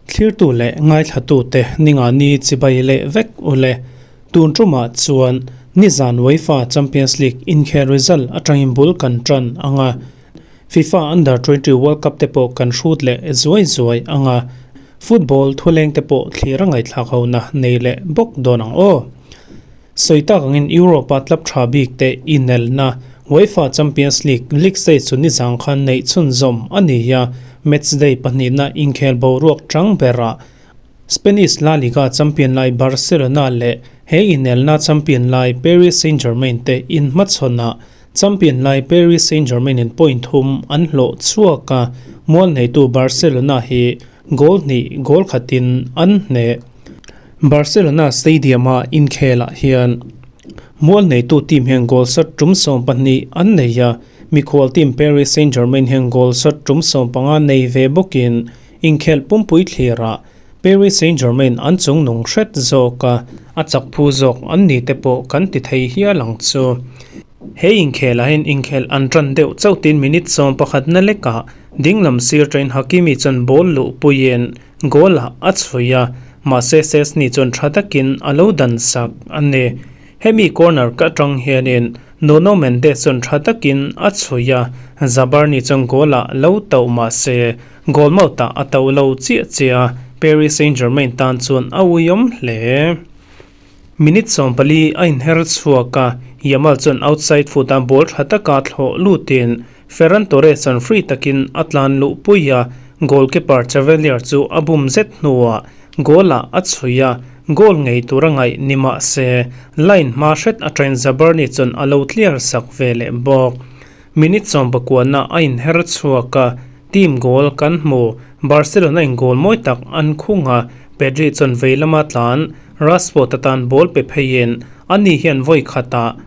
Thlirtu leh ngaithlatute ninga ni chibai leh vek ule. Tun tumah chuan nizan UEFA Champions League inkhel result atangin bul kan tan ang a. FIFA Under 20 World Cup te pawh kan hrut leh zuai zuai ang a. Football thuleng te pawh thlir a ngaihthlak hona nei leh bawk dawn ang aw. Sawi tak angin Europe-a club tha bik te inelna UEFA Champions League league stage chu nizang khan neih chhunzawm a ni a, matchday pahnihna inkhel boruak tang berah Spanish La Liga champion lai Barcelona leh he inelna champion lai Paris Saint-Germain te inhmachhawnah champion lai Paris Saint-Germain in point thum an hlawh chhuak a, mual neitu Barcelona hi goal hnih goal khatin an hneh. Barcelona stadium-a inkhelah hian mual neitu team hian goal shot tum 12 an nei a, mikhual team Paris Saint-Germain hian goal shot tum 15 nei ve bawkin inkhel pumpui thlirah Paris Saint-Germain an chungnung hret zawk a, a chak phu zawk an ni te pawh kan ti thei hial ang chu. He inkhelah hian inkhel an tan deuh chauh tin minute 11 na lekah dinglam sir train Hakimi chuan ball luh puiin Goal-ah a chhui a, mahse Szczesny chuan tha takin a lo dan sak a ni. Hemi corner ka atang hianin Nuno Mendes chuan tha takin a chhui a, Zabarnyi chuan goal-ah lo tauh mahse goal mouth-ah a tauh lo chiah chiah a, Paris Saint-Germain tan chuan a uiawm hle. Minute 14 a inher chhuak a, Yamal chuan outside foot-a ball tha taka thlawh lutin Ferran Torres chuan free takin a tlan luh pui a, goalkeeper Chevalier chu a bum zet hnuah goal-ah a chhui a, goal ngei tur a ngaih ni mah se line hma hret atangin Zabarnyi chuan a lo clear sak ve leh bawk. Minute 19 a inher chhuak a, team goal kan hmu. Barcelona in goal mawi tak an khung a, Pedri chuan vei lama tlan Rashford atan ball pe pheiin ani hian vawi khatah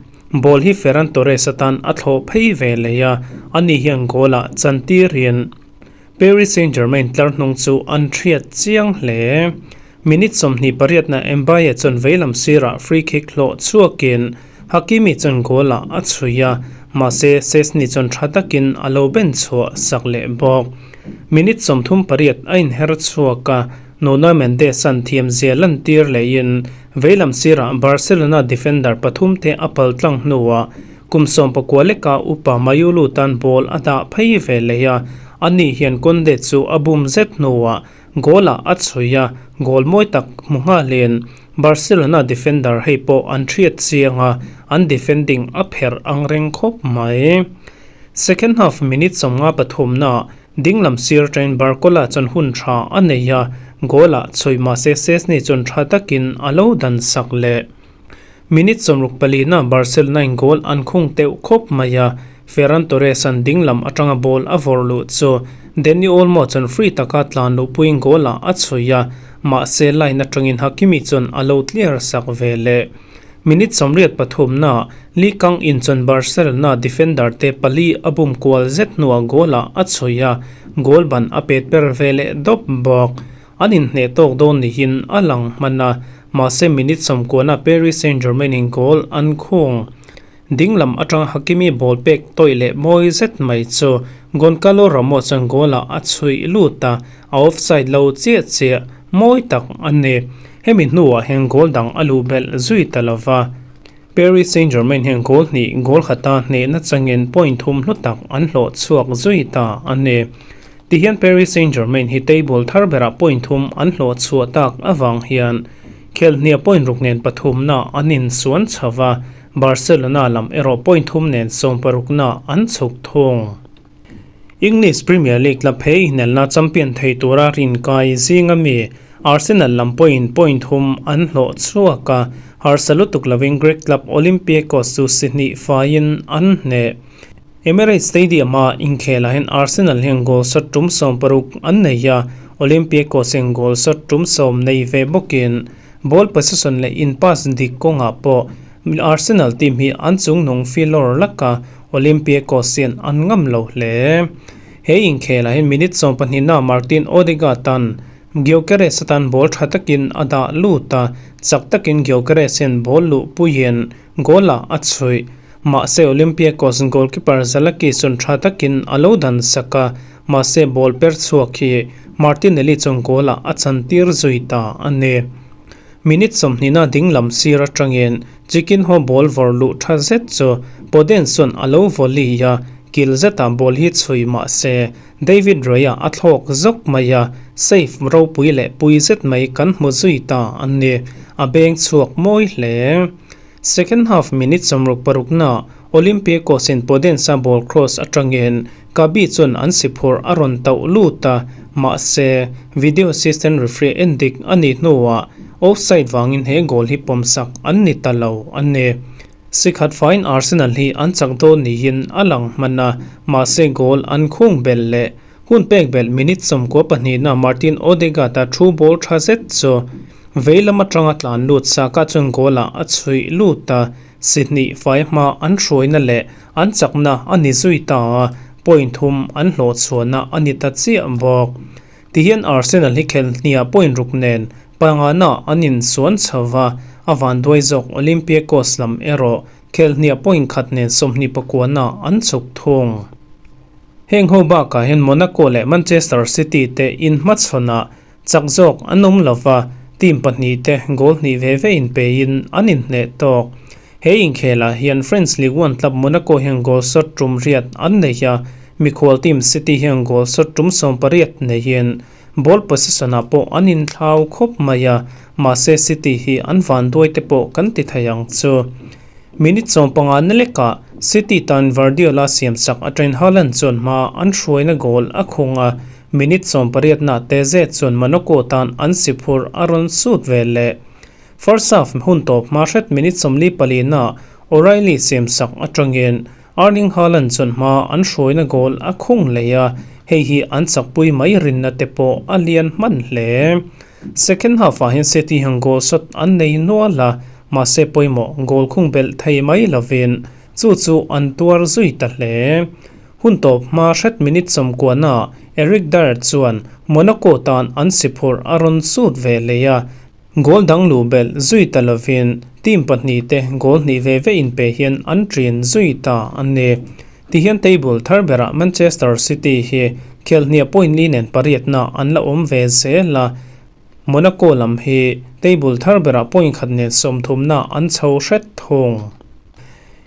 Ball hi Ferran Torres atan a thlawh phei ve leh a, ani hian goal-ah chantirin Paris Saint-Germain tlar hnung chu an hriat chiang hle. Minute 28 na Mbaye chuan veilam sirah free kick hlawh chhuakin Hakimi chuan goal-ah a chhui a, mahse Szczesny chuan tha takin a lo ben chhuah sak leh bawk. Minute 38 a inher chhuak a, Nuno Mendes-a'n thiamzia lantir lehin veilam sirah Barcelona defender pathum te a pal tlang hnuah kum 19 leka upa Mayulu tan ball a dah phei ve leh a, ani hian Kounde chu a bum zet hnuah goal-ah a chhui a, goal mawi tak hmu nghalin Barcelona defender hei pawh an hriat chiang a, an defending a pherh ang reng khawp mai. Second half minute 53 naah Dinglam sir train Barcola chuan hun tha a nei a, goal-ah chhui mahse Szczesny chuan tha takin a lo dan sak leh. Minute 64 na Barcelona in goal an khung teuh khawp mai a, Ferran Torres an dinglam atanga ball a vawrh luh chu Dani Olmo chuan free taka tlan luhpuiin goal-ah a chhui a, mahse line atangin Hakimi chuan a lo clear sak ve leh. Minute 83 na Lee Kang In chuan Barcelona defender te pali a bum kual zet hnuah goal-ah a chhui a, goal ban a pet per ve leh dawp bawk. An inhneh tawk dawn niin a lang hman a, mahse minute 90 na Paris Saint-Germain in goal an khung. Dinglam atanga Hakimi ball pek tawih leh mawi zet mai chu Goncalo Ramos chuan goal-ah a chhuih lut a, a offside lo chiah chiah mawi tak a ni. Hemi hnuah hian goal dang a luh belh zui ta lova. Paris Saint-Germain hian goal hnih goal khata hnehna changin point thum hlu tak an hlawh chhuak zui ta a ni. Tihian Paris Saint-Germain hi table thar berah point thum an hlawh chhuah tak avang hian khelhnia point ruk nen pathumna an insuan chho va, Barcelona lam erawh point thum nen 16na an chhuk thung. English Premier League la phei inelna champion thei tura rinkai zinga mi Arsenal lam pawhin point thum an hlawh chhuak a, harsa lutuk lovin Greek club Olympiakos chu si hnih faiin an hneh. Emirates Stadium-a inkhelah hian Arsenal hian goal shot tum 60 an nei a, Olympiakos hian goal shot tum 10 nei ve bawkin ball possession leh in pass dik kawngah pawh Arsenal team hi an chungnung filawr laka Olympiakos hian an ngam lo hle. He inkhelah hian minute 12 na Martin Odegaard tan Gyökeres atan ball tha takin a dah lut a, chak takin Gyökeres hian ball luh puiin goal-ah a chhuih. Mahse Olympiakos goalkeeper Zalakis chuan tha takin a lo dan sak a, mahse ball per chhuak hi Martinelli chuan goal ah a chan tir zui ta a ni. Minute 20 na ding lam sir atangin Chiquinho ball vawrh luh tha zet chu Podence chuan a lo volley a, kil zetah ball hi chhui mahse David Raya a thlawk zawk mai a, save ropui leh pui zet mai kan hmu zui ta a ni. A beng chhuak mawi hle. Second half minute 66 na Olympiacos in Podence a ball cross atangin Gabi chuan an si phurh a rawn tauh lut a, mahse video assistant referee en dik a nih hnuah offside vangin he goal hi pawmsak an ni ta lo a ni. Sikhat faiin Arsenal hi an chak dawn niin a lang hman a, mahse goal an khung belh leh hun pek belh minute 92 na Martin Odegaard a thu ball tha zet chu Vei lam atanga tlan lut Saka chuan goal ah a chhuih lut a, Sydney fai hma an hruaina leh an chakna a ni zui ta a, point thum an hlawhchhuahna a ni ta chiah bawk. Tihian Arsenal hi khelhniah point ruk nen pangana an insuan chho va, a vanduai zawk Olympiacos lam erawh khelhniah point khat nen 29 an chhuk thung. Heng ho bakah hian Monaco leh Manchester City te inhmachhawnah Chak zawk an awm lo va, team pahnihte goal hnih ve ve inpeiin an inhneh tawk. He inkhelah hian French Ligue 1 club Monaco hian goal shot tum riat an nei a, mikhual team City hian goal shot tum 18 neiin ball possession-ah pawh an inthlau khawp mai a, mahse City hi an vanduai te pawh kan ti thei ang chu. Minute 15 na lekah City tan Gvardiol-a siamsak atangin Haaland chuan hma an hruaina goal a khung a, Minute 18 na Teze chuan Monaco tan an si phurh a rawn sut ve leh. First half hun tawp hma hret minute 44 na O'Reilly siamsak atangin Erling Haaland chuan hma an hruaina goal a khung leh a, hei hi an chakpui mai rinna te pawh a lian hman hle. Second half ah hian City hian goal shot an nei nual a, mahse pawimawh goal khung belh thei mai lovin chu chu an tuar zui ta hle. Hun tawp hma hret minute 90 na Eric Dier chuan Monaco tan an si phurh a rawn sut ve leh a, goal dang luh belh zui ta lovin team pahnih te goal hnih ve ve inpe hian an ṭin zui ta a ni. Tihian table thar berah Manchester City hi khelhniah point li nen pariatna an la awm ve zel a, Monaco lam hi table thar berah point khat nen 30 na an chho hret thung.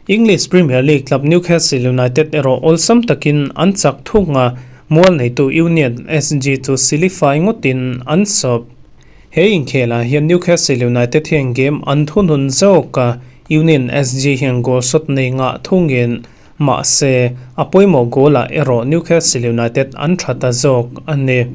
English Premier League club Newcastle United erawh awlsam takin an chak thung a, mual neitu Union SG chu silifai ngawtin an sawp. He inkhelah hian Newcastle United hian game an thunun zawk a, Union SG hian goal shot nei ngah thungin, mahse, a pawimawh goal-ah erawh Newcastle United an tha ta zawk a ni.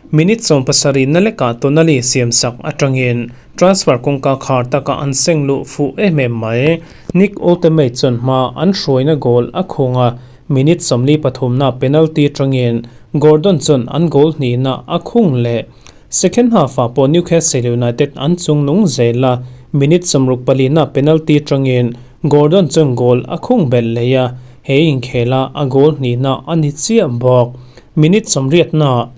Minute 70 na lekah Tonali siamsak atangin transfer kawngka khar taka an seng luh fuh em em mai. Nick Woltemade chuan hma an hruaina goal a khung a, minute 43 na penalty atangin Gordon chuan an goal hnihna a khung leh. Second half-ah pawh Newcastle United an chung nung zel a, minute 64 na penalty atangin Gordon chuan goal a khung belh leh a, he inkhela a goal hnihna a ni chiah bawk. Minute 80 na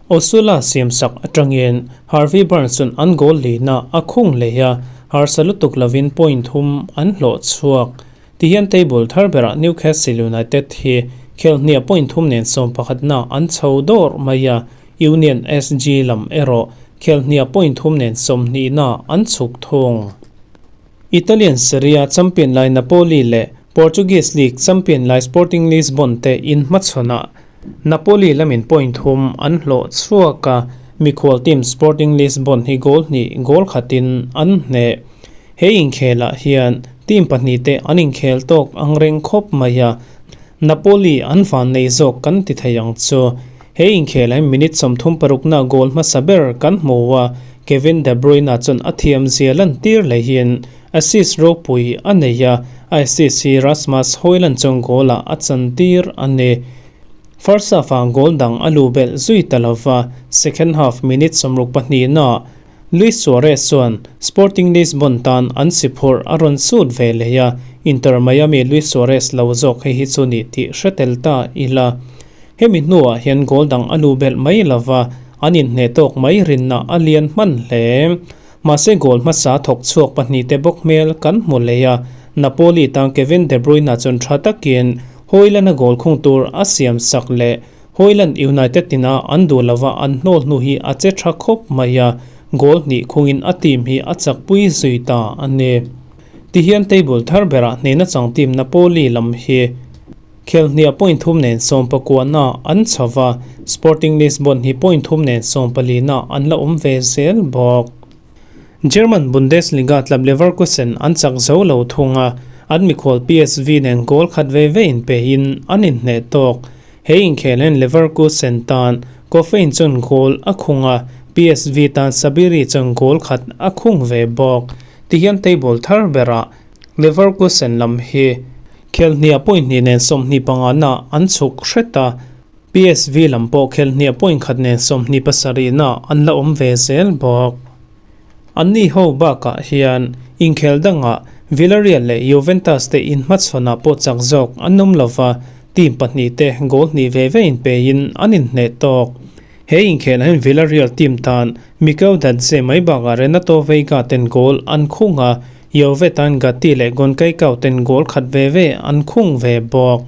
Osula siamsak atangin Harvey Barnes chuan an goal lina a khung leh a, harsa lutuk lovin point thum an hlawh chhuak. Tihian table thar berah Newcastle United hi khelhniah point thum nen 11 na an chho dawr mai a, Union SG lam erawh khelhniah point thum nen 20 na an chhuk thung. Italian Serie A champion lai Napoli leh Portuguese League champion lai Sporting Lisbon te inhmachhawnah Napoli lamin point thum an hlawh chhuak a, mikhual team Sporting Lisbon hi goal hnih goal khatin an hneh. He inkhelah hian team pahnih te an inkhel tawk ang reng khawp mai a, Napoli an van nei zawk kan ti thei ang chu. He inkhelah hian minute 36 na goal hmasa ber kan hmu a, Kevin De Bruyne chuan a thiam zia lantir lehin assist ropui a nei a, a assist hi Rasmus Hojlund chuan goal-ah a chantir a ni. First half-ah goal dang a luh belh zui ta lova, second half minute 62 na Luis Suarez chuan Sporting Lisbon tan an si phurh a rawn sut ve leh a, Inter Miami Luis Suarez lo zawk hei hi chu ni tih hre tel ta ila. Hemi hnuah hian goal dang a luh belh mai lova, an inhneh tawk mai rinna a lian hman hle. Mahse goal hmasa thawk chhuak pahnih te bawk hmel kan hmu leh a, Napoli tan Kevin De Bruyne chuan tha takin Hojlund-a goal khung tur a siam sak leh. Hojlund United ina an duh lova an hnawl hnu hi a che tha khawp mai a, goal hnih khungin a team hi a chakpui zui ta a ni. Tihian table thar berah hnehna chang team Napoli lam hi Khelhniah point thum nen sawmpakuana an chho va, Sporting Lisbon hi point thum nen sawmpalina an la awm ve zel bawk. German Bundesliga club Leverkusen an chak zo lo thung a, an mikhual PSV nen goal khat ve ve inpehin an inhneh tawk. He inkhel hian Leverkusen tan Kofein chuan goal a khung a, PSV tan Sabiri chuan goal khat a khung ve bawk. Tihian table thar berah Leverkusen lam hi khelhniah point hnih nen 25 na an chhuk hret a, PSV lam pawh khelhniah point khat nen 27 na an la awm ve zel bawk. Anni ho bakah hian inkhel dangah Villarreal leh Juventus te inhmachhawnah pawh chak zawk an awm lova, team pahnih te goal hnih ve ve inpein an inhneh tawk. He inkhel hian Villarreal team tan Mikel Dadze mai bakah Renato Veiga ten goal an khung a, Juve tan Gatti leh Goncaicao ten goal khat ve ve an khung ve bawk.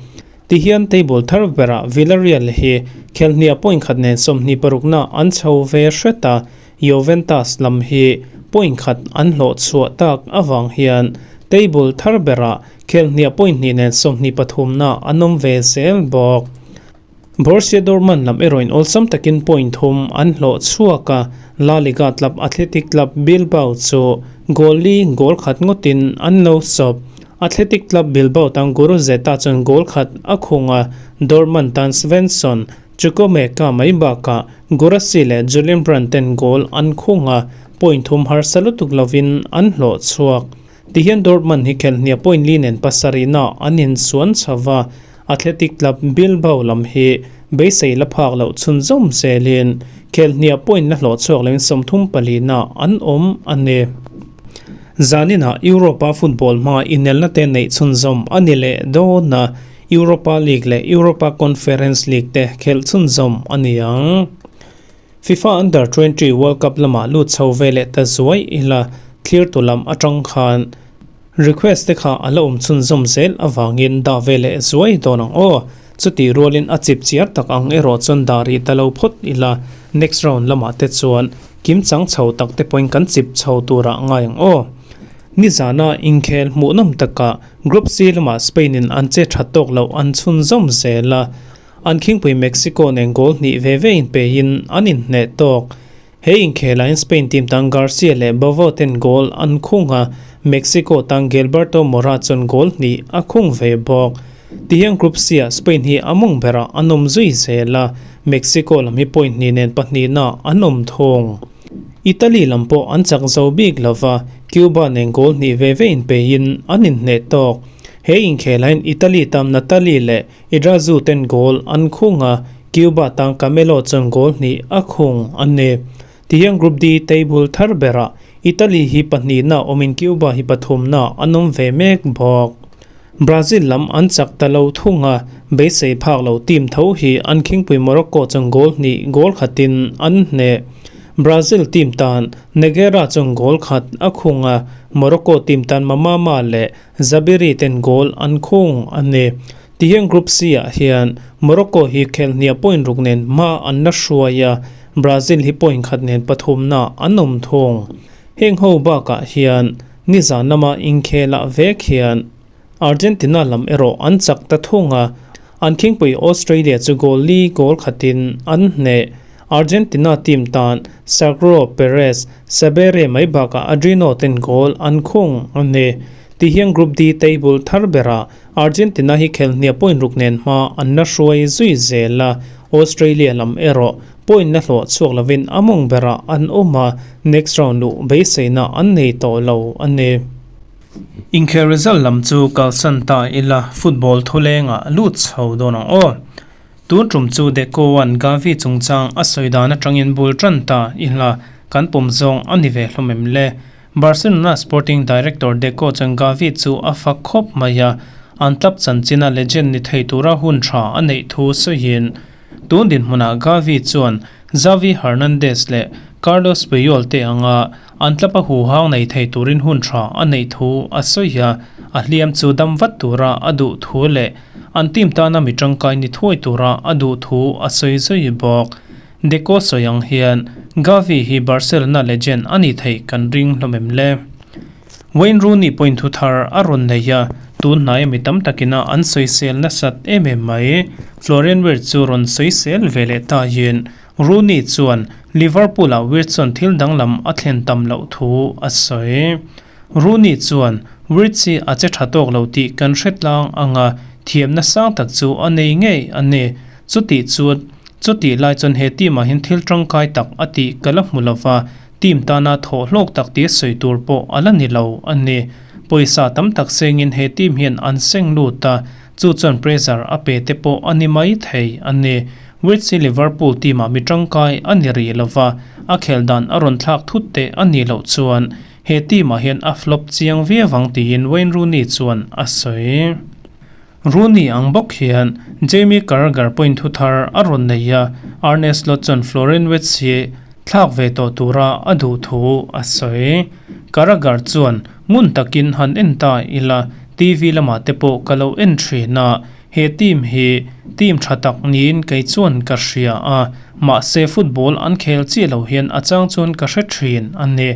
Tihian table thar berah Villarreal hi khelhniah point khat nen 26 na an chho ve hret a, Juventus lam hi point khat an hlawh chhuah tak avang hian table thar berah khelhniah point hnih nen 23 na an awm ve zel bawk. Borussia Dortmund lam erawhin awlsam takin point thum an hlawh chhuak a, La Liga club Athletic Club Bilbao chu goal li goal khat ngawtin an lo sawp. Athletic Club Bilbao tan Guruzeta chuan goal khat a khung a, Dortmund tan Svensson, Chukwuemeka mai bakah Guirassy leh Julian Brandt ten goal an khung a, point thum harsa lutuk lovin an hlawh chhuak. Tihian Dortmund hi khelhniah point li nen pasarihna an insuan chho va, Athletic Club Bilbao lam hi beisei la phak loh chhunzawm zelin khelhniah point la hlawh chhuak loin 34 na an awm a ni. Zaninah Europa football hmanga inelna te neih chhunzawm a ni leh dawn a, Europa League leh Europa Conference League te khelh chhunzawm a ni ang. FIFA Under 20 World Cup lamah lut chho ve leh ta zuai ila thlir tu lam atang khan request te kha a la awm chhunzawm zel awangin dah ve leh zuai dawn ang aw. Chuti rualin a chip chiar tak ang erawh chuan dah rih ta lo phawt ila next round lamah te chuan kim chang chho tak te pawhin kan chip chho turah ngai ang aw. Nizana inkhel hmuhnawm takah Group C lamah Spain in an che tha tawk loh an chhunzawm zel a, an khingpui Mexico nen goal hnih ve ve inpehin an inhneh tawk. He inkhelahin Spain team tan Garcia leh Bovo ten goal an khung a, Mexico tan Gilberto Mora chuan goal hnih a khung ve bawk. Tihian Group C ah Spain hi a mawng berah an awm zui zel a, Mexico lam hi point hnih nen pahnihna an awm thung. Italy lam pawh an chak zo bik lova, Cuba nen goal hnih ve ve inpehin an inhneh tawk. He inkhelahin Italy tam Natali leh Idrazu ten goal an khung a, Cuba tan Camelo chuan goal hnih a khung a ni. Tihian Group D table thar berah Italy hi pahnihna awmin Cuba hi pathumna an awm ve mek bawk. Brazil lam an chak ta lo thung a, beisei phak lo team tho hi an khingpui Morocco chuan goal hnih goal khatin an hneh. Brazil team tan Nogueira chuan goal khat a khung a, Morocco team tan Mamama leh Zabiri ten goal an khung a ni. Tihian Group C ah hian Morocco hi khelhniah point ruk nen hma an la hruai a, Brazil hi point khat nen pathumna an awm thung. Heng ho bakah hian nizan lama inkhelah vek hian Argentina lam erawh an chak ta thung a, an khingpui Australia chu goal li goal khatin an hneh. Argentina team tan Sergio Perez, Sabere mai bakah Adriano ten goal an khung a ni. Tihian Group D table thar berah Argentina hi khelhniah point ruk nen hma an la hruai zui zel a, Australia lam erawh point la hlawh chhuak lovin a mawng berah an awm a, next round luh beiseina an nei tawh lo a ni. Inkhel result lam chu kalsan ta ila football thulengah lut chho dawn ang aw. Tun tum chu Deco-a'n Gavi chungchang a sawi dan atangin bul tan ta ila kan pawm zawng a ni ve hlawm em le. Barcelona sporting director Deco chuan Gavi chu a fak khawp mai a, an club chanchina legend ni thei tura hun tha a neih thu sawiin tun dinhmunah Gavi chuan Xavi Hernandez leh Carlos Puyol te anga an club a huhang nei thei turin hun tha a neih thu a sawi a. a hliam chu dam vat tura a duh thu leh an team tana mi tangkai ni thuai tura a duh thu a sawi zui bawk. Deco sawi ang hian Gavi hi Barcelona legend a nih theih kan ring hlawm em le? Wayne Rooney pawhin thu thar a rawn nei a, tun hnaia mi tam takina an sawisel nasat em em mai. Florian Wirtz chu rawn sawisel ve leh tahin Rooney chuan Liverpool-ah Wirtz chuan thil danglam a thlen tam loh thu a sawi. Rooney chuan Wirtz hi a che tha tawk lo tih kan hre tlang ang a, thiamna sang tak chu a nei ngei a ni. Chutih chu chutih lai chuan he team-ah hian thil tangkai tak a tih ka la hmu lo va, team tana thawh hlawk tak tia sawi tur pawh a la ni lo a ni. Pawisa tam tak sengin he team hian an seng lut a, chu chuan pressure a pe te pawh a ni mai thei a ni. Wirtz hi Liverpool team-ah mi tangkai a ni rih lo va, a khel dan a rawn thlak thut teh a nih loh chuan he team-ah hian a flop chiang viau ang tiin Wayne Rooney chuan a sawi. Rooney ang bawk hian Jamie Carragher pawhin thu thar a rawn nei a, Arne Slot chuan Florian Wirtz hi thlak ve tawh tura a duh thu a sawi. Carragher chuan ngun takin han en ta ila, TV lamah te pawh ka lo en thin a, he team hi team tha tak niin kei chuan ka hria a, mahse football an khel chiah lo hian a chang chuan ka hre thin a ni.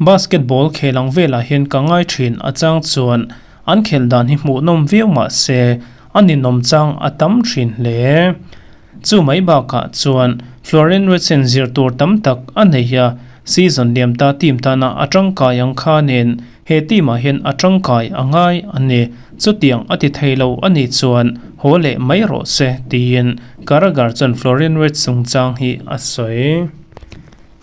Basketball khel ang velah hian ka ngai thin a chang chuan An khelh dan hi hmuhnawm viau mah se, a ninawm chang a tam thin hle. Chu mai bakah chuan Florian Wirtz-in zir tur tam tak a nei a, season liam ta team tana a tangkai ang khanin he team-ah hian a tangkai a ngai a ni. Chutiang a ti thei lo a nih chuan haw leh mai rawh se, tiin Carragher chuan Florian Wirtz chungchang hi a sawi.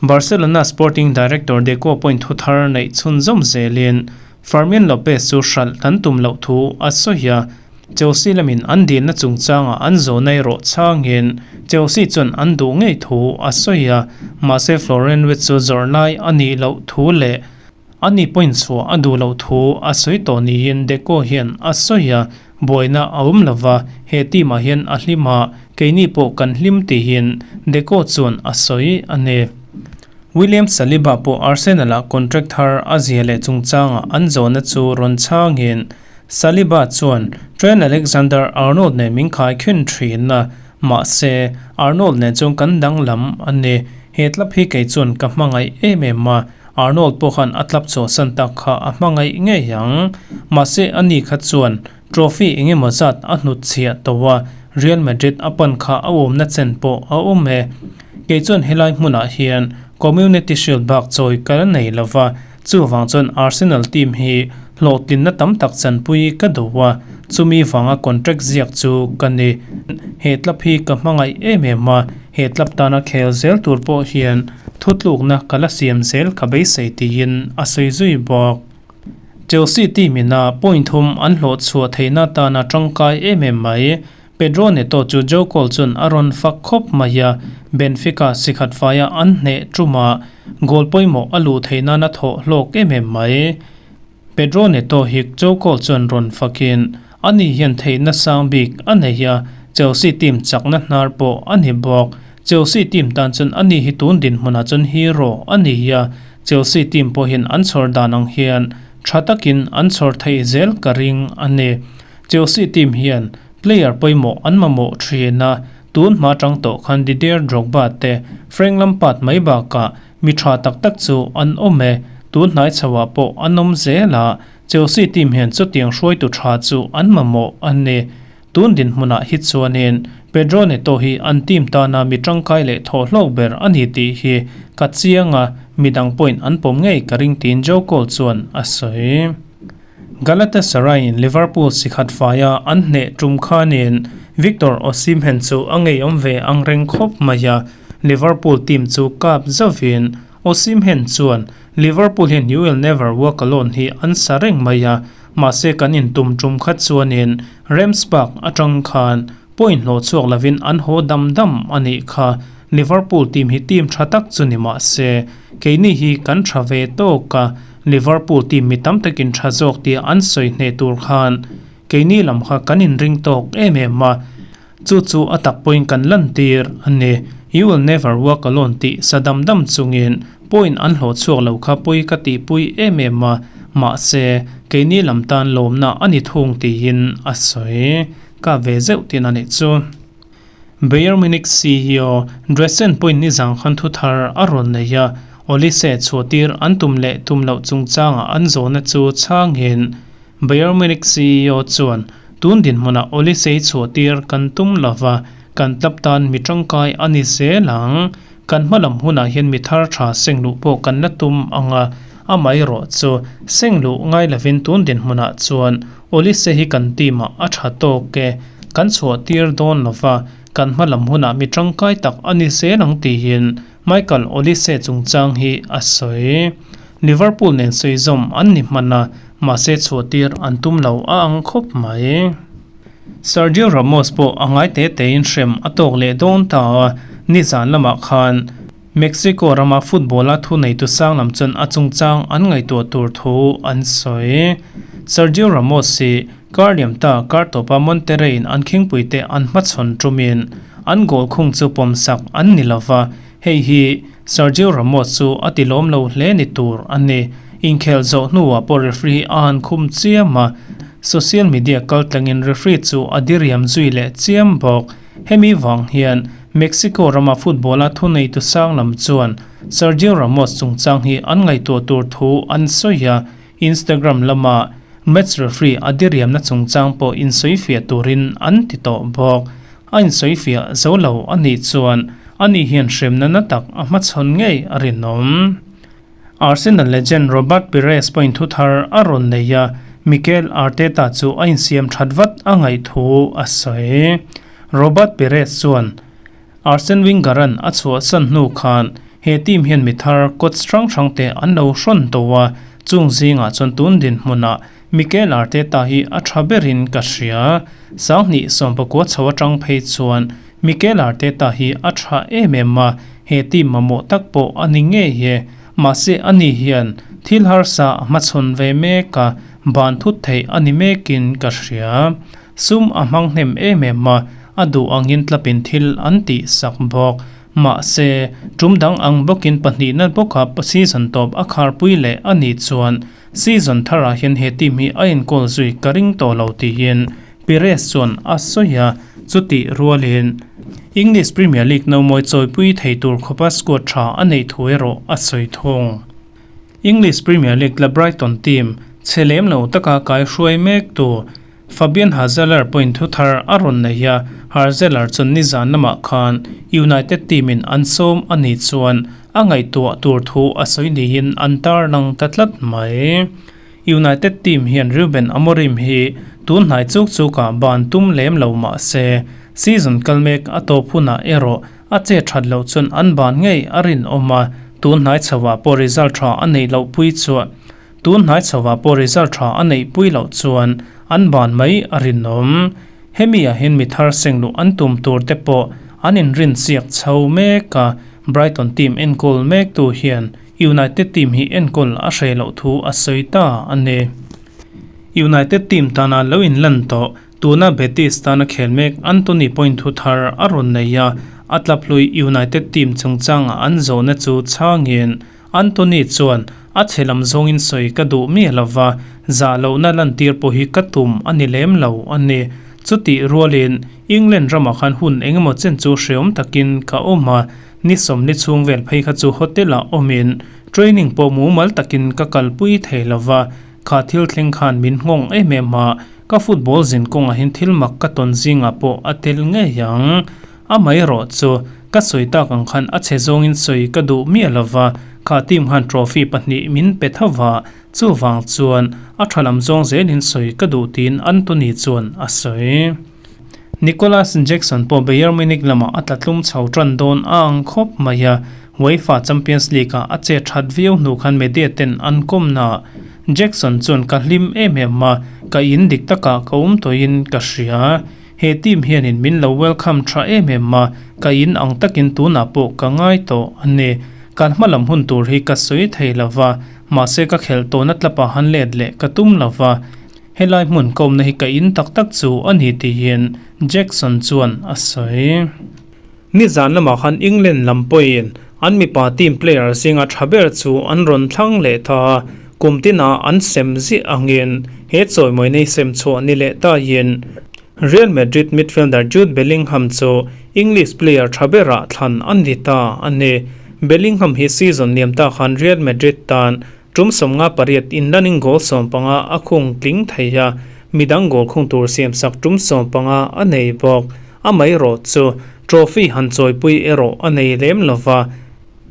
Barcelona sporting director Deco pawhin thu thar neih chhunzawm zelin Fermin Lopez chu hralh kan tum loh thu a sawi a, Chelsea lamin an dilna chungchangah an zawhna erawh chhangin Chelsea chuan an duh ngei thu a sawi a, mahse Florian Wirtz chu zawrh lai a nih loh thu leh ani pawhin chhuah a duh loh thu a sawi tawh niin Deco hian a sawi a, buaina a awm lova he team ah hian a hlim a, keini pawh kan hlim tihin Deco chuan a sawi a ni. William Saliba pawh Arsenal-ah contract thar a zia leh chungchangah an zawhna chu rawn chhangin Saliba chuan Trent Alexander-Arnold nen min khai khin thin a, mahse Arnold nen chuan kan danglam a ni. He tlap hi kei chuan ka hmangaih em em a, Arnold pawh khan a tlap chhuahsan tak kha a hmangaih ngei ang. Mahse ani kha chuan trophy eng emaw zat a hnutchhiah tawh a, Real Madrid a pan kha a awmna chen pawh a awm e. Kei chuan helai hmunah hian Community Shield bak chawi ka la nei lo va, chuvang chuan Arsenal team hi hlawhtlinna tam tak chanpui ka duh a, chumi vanga contract ziak chu ka ni. He tlap hi ka hmangaih em em a, he tlap tana khel zel tur pawh hian thutlukna ka la siam zel ka beisei tiin a sawi zui bawk. Chelsea team ina point thum an hlawh chhuah theihna tana tangkai em em mai. Pedro Neto chu Joe Cole chuan a rawn fak khawp mai a, Benfica sikhat faia an hneh ṭuma goal pawimawh a luh theih nana thawh hlawk em em mai. Pedro Neto hi Joe Cole chuan rawn fakin, ani hian theihna sang bik a nei a, Chelsea team chakna hnar pawh a ni bawk. Chelsea team tan chuan ani hi tun dinhmunah chuan hero a ni a, Chelsea team pawhin an chhawr dan ang hian tha takin an chhawr theih zel ka ring a ni. Chelsea team hian player pawimawh an mamawh thin a, tun hma tang tawh khan Didier Drogba te Frank Lampard mai bakah mi tha tak tak chu an awm e, tun hnai chhoah pawh an awm zel a, Chelsea team hian chutiang hruaitu tha chu an mamawh a ni. Tun dinhmunah hi chuanin Pedro Neto hi an team tana mi tangkai leh thawhhlawk ber a ni tih hi ka chiang a, midang pawhin an pawm ngei ka ring tiin Joe Cole chuan a sawi. Galatasaray in Liverpool sikhat faia an hneh tum khanin Victor Osimhen chu a ngeiawm ve ang reng khawp mai a, Liverpool team chu kap zauhin Osimhen chuan Liverpool hian You will never walk alone hi an sa reng mai a, mahse kan intum tum khat chuanin Rams Park atang khan point hlawh chhuak lovin an haw dam dam a nih kha. Liverpool team hi team tha tak chu ni mahse keini hi kan tha ve tawk a, Liverpool team mi tam takin tha zawk tia an sawi hneh tur khan keini lam kha kan inring tawk em em a, chu chu a tak pawhin kan lantir a ni. You will never walk alone tih sa dam dam chungin point an hlawh chhuak lo kha pawi ka tihpui em em a, Mahse, keini lam tan lawmna a ni thung tiin a sawi. Ka ve zeuh tin a nih chu. Bayern Munich CEO Dresen pawhin nizang khan thu thar a rawn nei a, Olise chhuahtir an tum leh tum loh chungchanga an zawhna chu chhangin Bayern Munich CEO chuan, Tun dinhmunah Olise chhuahtir kan tum lova, kan club tan mi tangkai a ni zel ang. Kan hma lam hunah hian mi thar tha seng luh pawh kan la tum ang a, amaherawh chu seng luh ngai lovin tun dinhmunah chuan Olise hi kan team ah a tha tawk e, kan chhuah tir dawn lova, kan hma lam hunah mi tangkai tak a ni zel ang tiin Michael Olise chungchang hi a sawi. Liverpool nen sawi zawm an ni hman a, mahse chhuah tir an tum lo a ang khawp mai. Sergio Ramos pawh a ngai te tein hrem a tawk leh dawn ta a, nizan lamah khan Mexico rama football-a thuneitu sang lam chuan a chungchang an ngaihtuah tur thu an sawi. Sergio Ramos hi kar liam ta kar tawpa Monterrey-in an khingpuite an hmachhawn tumin an goal khung chu pawmsak an ni lova, hei hi Sergio Ramos chu a tilawm lo hle ni tur a ni. Inkhel zawh hnuah pawh referee a han khum chiam a, social media kaltlangin referee chu a diriam zui leh chiam bawk. Hemi vang hian Mexico rama football-a thuneitu sang lam chuan Sergio Ramos chungchang hi an ngaihtuah tur thu an sawi a, Instagram lama match referee a diriamna chungchang pawh insawifiah turin an ti tawh bawk. A insawifiah zo lo a nih chuan ani hian hremna na tak a hmachhawn ngei a rinawm. Arsenal legend Robert Pires pawhin thu thar a rawn nei a, Mikel Arteta chu a insiam that vat a ngaih thu a sawi. Robert Pires chuan, Arsene Wenger-a'n a chhuahsan hnu khan he team hian mi thar coach hrang hrangte an lo hrawn tawh a, chung zingah chuan tun dinhmunah Mikel Arteta hi a tha berin ka hria. Sanghnih sawmpakua chho atang phei chuan Mikel Arteta hi a tha em em a, he team mamawh tak pawh a ni ngei e. Mahse ani hian thil harsa a hmachhawn ve mek a, ban thut theih a ni mekin ka hria. Sum a hmang hnem em em a, a duh angin tlapin thil an tih sak bawk. Mahse, tum dang ang bawkin pahnihna bawka season tawp a kharpui leh a nih chuan season tharah hian he team hi a enkawl zui ka ring tawh lo tiin Pires chuan a sawi a, chutih rualin English Premier League nomawi chawipui thei tur khawpa squad tha a neih thu erawh a sawi thung. English Premier League la Brighton team chhe lem lo taka kaihruai mek tu Fabian Hurzeler pawhin thu thar a rawn nei a, Hurzeler chuan nizan lamah khan United team in an sawm a nih chuan a ngaihtuah tur thu a sawi niin an tarlang ta tlat mai. United team hian Ruben Amorim hi tun hnai chuk chukah ban tum lem lo mah se, season kal mek a tawp hunah erawh a che that loh chuan an ban ngei a rinawm a, tun hnai chhoah pawh result tha a neih loh pui chuah Tun hnai chhovah pawh result tha a neih pui loh chuan an ban mai a rinawm. Hemi ah hian mi thar seng luh an tum tur te pawh an inrin chiak chho mek a, Brighton team enkawl mek tu hian United team hi enkawl a hreh loh thu a sawi ta a ni. United team tana lo inlan tawh tuna Betis tana khel mek Antony pawhin thu thar a rawn nei a, a tlaplui United team chungchangah an zawhna chu chhangin Anthony chuan, A chhe lam zawngin sawi ka duh miah lova, zah lohna lantir pawh hi ka tum a ni lem lo a ni. Chutih rualin, England ramah khan hun engemaw chen chu hreawm takin ka awm a, ni sawmli chhung vel phei kha chu hotel-ah awmin training pawh mumal takin ka kalpui thei lova, kha thil thleng khan min nghawng em em a, ka football zin kawngah hian thil mak ka tawn zingah pawh a tel ngei ang. Amaherawh chu, ka sawi tak ang khan a chhe zawngin sawi ka duh miah lova, kha team khan trophy pahnih min pe tho va, chuvang chuan a tha lam zawng zelin sawi ka duh tiin Antony chuan a sawi. Nicolas Jackson pawh Bayern Munich lamah a tla tlum chho tan dawn a ang khawp mai a, UEFA Champions League-ah a che that viau hnu khan media ten an kawmna Jackson chuan ka hlim em em a, ka in dik takah ka awm tawhin ka hria. He team hianin min lo welcome tha em em a, ka in ang takin tunah pawh ka ngai tawh a ni. Kan hma lam hun tur hi ka sawi thei lo va, mahse ka khelh tawhna tlapa han let leh ka tum lo va, helai hmun ka awmna hi ka in tak tak chu a ni tiin Jackson chuan a sawi. Nizan lamah khan England lam pawhin an mipa team player zinga tha ber chu an rawn thlang leh ta a. Kum tina an sem ziah angin he chawimawi nei sem chhuah ni leh taiin Real Madrid midfielder Jude Bellingham chu English player tha berah thlan a ni ta a ni. Bellingham hi season liam ta khan Real Madrid tan tum 58 inlanin goal 15 a khung tling thei a, midang goal khung tur siamsak tum 15 a nei bawk. Amaherawh chu trophy han chawipui erawh a nei lem lova.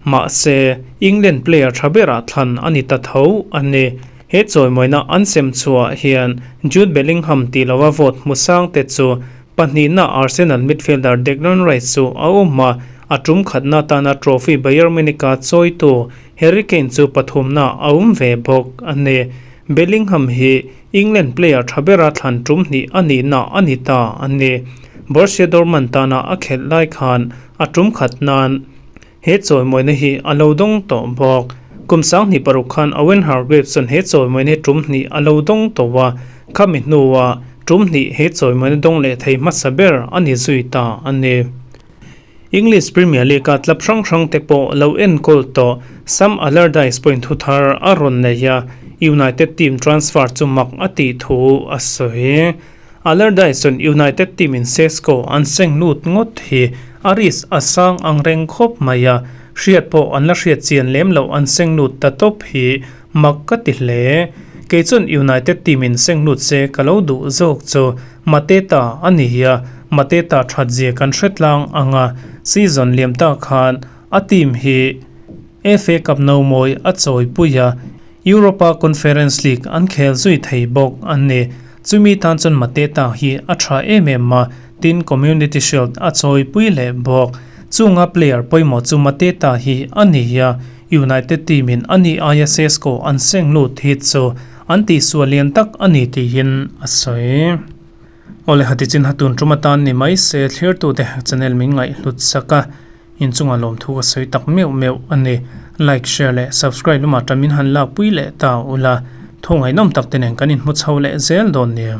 Mahse, England player tha berah thlan a ni ta tho a ni. He chawimawina an sem chhuah hian Jude Bellingham tih lova vote hmu sang te chu pahnihna Arsenal midfielder Declan Rice chu a awm a, a tum khatna atana trophy Bayern Munich-a chawitu Harry Kane chu pathumna a awm ve bawk a ni. Bellingham hi England player tha bera thlan tum hnih a nihna a ni ta a ni. Borussia Dortmund tana a khelh lai khan a tum khat nan He chawimawina hi a lo dawng tawh bawk. Kum 2006 khan Owen Hargreaves chuan he chawimawina hi tum hnih a lo dawng tawh a, khami hnuah tum hnih he chawimawina dawng leh thei hmasa ber a ni zui ta a ni. English Premier League-a club hrang hrang te pawh lo enkawl tawh Sam Allardyce pawhin thu thar a rawn nei a, United team transfer chu mak a tih thu a sawi. Allardyce chuan United team in Sesko an seng lut ngawt hi a risk a sang ang reng khawp mai a, hriat pawh an la hriat chian lem loh an seng lut ta tawp hi mak ka ti hle. Kei chuan United team in seng lut se ka lo duh zawk chu Mateta a ni a, Mateta that zia kan hre tlang ang a, season liam ta khan a team hi FA Cup no mawi a chawipui a, Europa Conference League an khel zui thei bawk a ni. Chumi tan chuan Mateta hi a tha em em a, tin Community Shield a chawipui leh bawk. Chunga player pawimawh chu Mateta hi a ni a, United team in a ni aia Sesko an seng lut hi chu an tihsual lian tak a ni tiin a sawi. Awle hati chin hatun tum atan ni mai se thlirtute channel min ngaihhlut sak a, inchunga lawmthu ka sawi tak meuh meuh a ni. Like, share leh subscribe lamah tan min han lakpui leh ta ula, thu ngaihnawm tak te nen kan inhmu chho leh zel dawn nia.